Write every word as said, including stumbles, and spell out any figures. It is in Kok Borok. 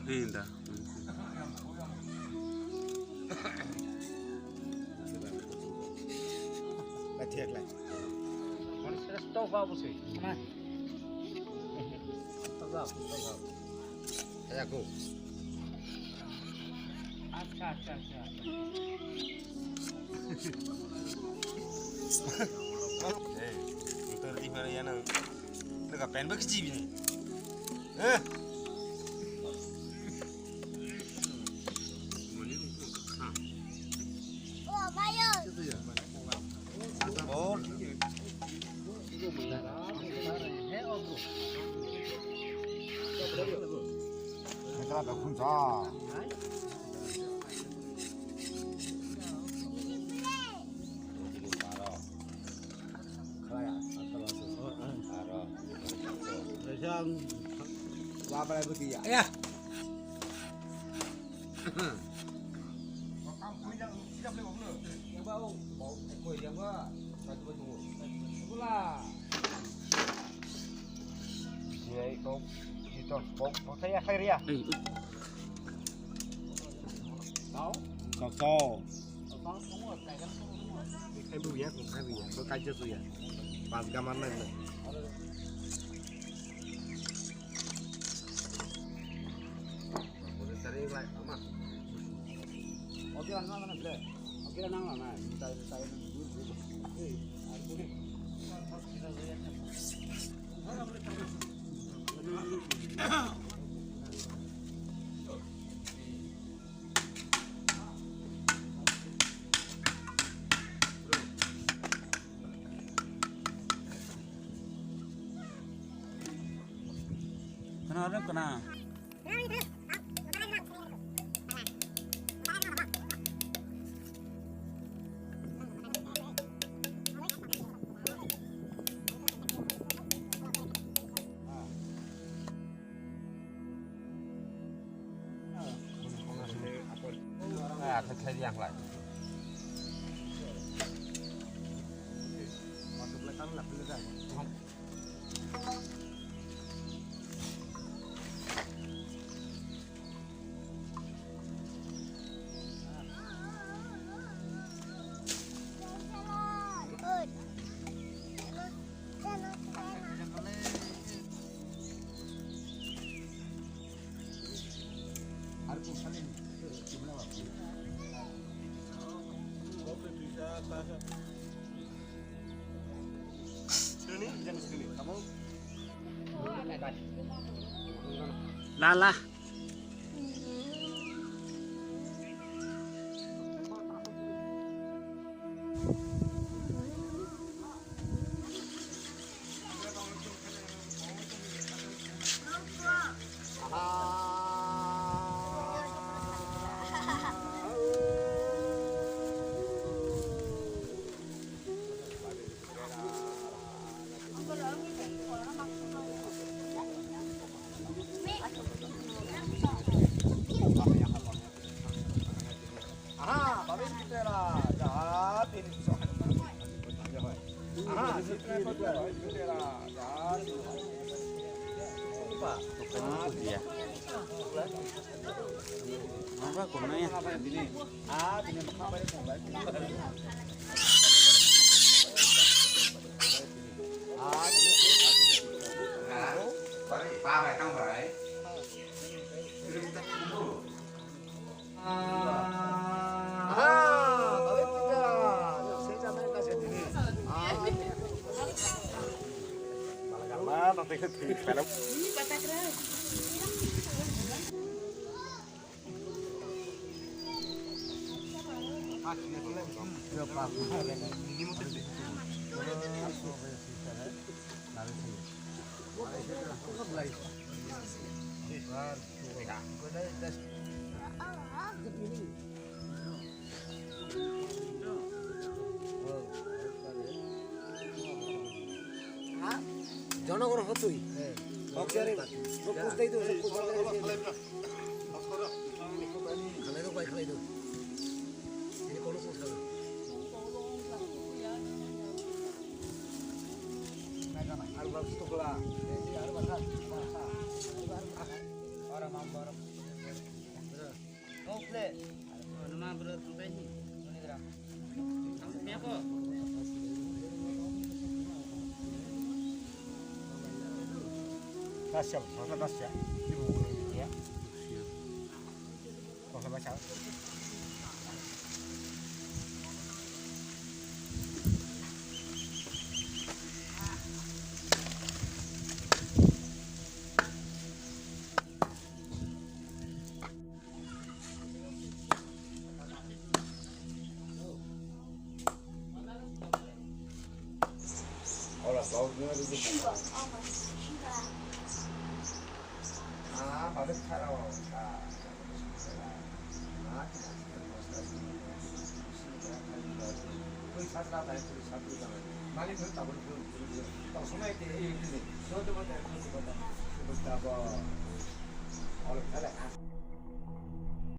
Hinda. Stop, babu sih. Stop, stop. Acha, acha, acha. Eh, motor di mana ya nang? Lega pen bagi jibi ni. Eh. Oh, mayo. Ya. Kok, kok, kok, saya kaya ya. Kau? Kau, kau. Khai bu ya, khai bu ya. Ko kaja su ya. Pas gamar na. Kana orang kana. Lala. জনগণ হতই। বক্সারে, বক্স দেই তো, সব কথা বলে। খালাই দাও, ভাই, খালাই দাও। এই কোনো সমস্যা নেই। আর বক্স তো খোলা। এই আর বাসা, বাসা। আর মাম বড়। Go play. Ano ma bro, tungkai ni. Tungkai ni bro. Ang siapa? Tasya, masa tasya. Ini bukan ya. Kau sama siapa?